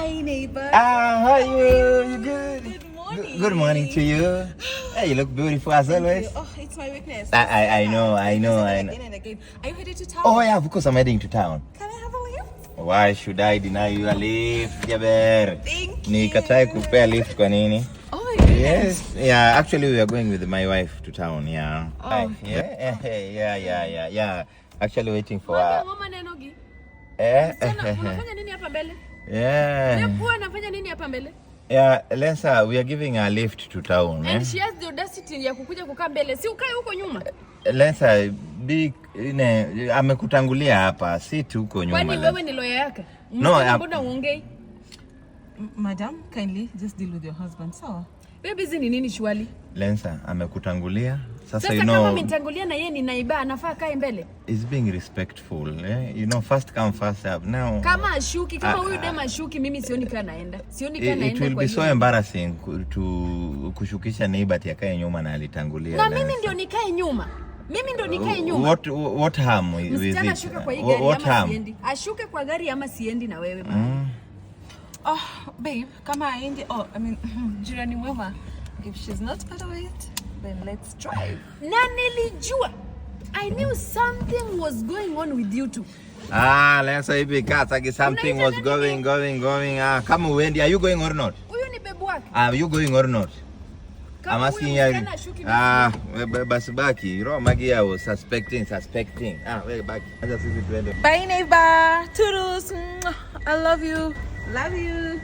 Hi, neighbor. Ah, how are you? You good? Good morning. Good morning to you. Hey, you look beautiful as Thank always. you. Oh, it's my weakness. I know, I know, I know. Again and again. Are you headed to town? Oh yeah, of course I'm heading to town. Can I have a lift? Why should I deny you a lift, Jaber? Thank you. Nikatae kupea lift kwa nini? Oh my goodness. Yes. Yeah, actually we are going with my wife to town, yeah. Oh. Hi. Yeah. Actually waiting for her. Mama nenogi. Eh? Msichana, unafanya nini hapa mbele? Yeah. Huwa anafanya nini hapa mbele? Yeah, Lensa, we are giving a lift to town. And Eh? she has the audacity ya kukuja kukaa mbele. Si ukae huko nyuma. Lensa, be ine, amekutangulia hapa, sit huko nyuma. Kwani Lensa. wewe ni lawyer yake? No, Msichana, mbona uongei? Madam, kindly just deal with your husband. Sawa. Baby, hizi ni nini surely? Lensa amekutangulia. Sasa, Sasa you kama know, amenitangulia na yeye ni neighbour, anafaa kae mbele. is being respectful. Eh? You know, first come, first serve. Now, Kama ashuki, kama Ah, huyu ah. dem ashuki, mimi sioni kaa naenda. Sioni kaa it naenda will kwa be so hiyo. embarrassing to kushukisha neighbor ati akae nyuma na alitangulia. Na mimi Lensa. ndio nikae nyuma. Mimi ndio nikae nyuma. What harm with Msichana it? ashuke kwa hii gari What ama harm? siendi. Ashuke kwa gari ama siendi na wewe. Oh, babe, kama aendi. Oh, I mean, jirani mwema. If she's not part of it, then let's drive. Na nilijua. I knew something was going on with you two. Ah, Lensa hivi kataki something Unaita was nani? going, going, going. Ah, kama uendi, are you going or not? Huyu ni babe wake. Are you going or not? Kama I'm asking huyu you. msichana ashuki, mimi Ah, basi baki. Roho Magi, I was suspecting, suspecting. Ah, we baki. Acha sisi tuende. Bye, neighbor. Toodles. Mwah. I love you. Love you.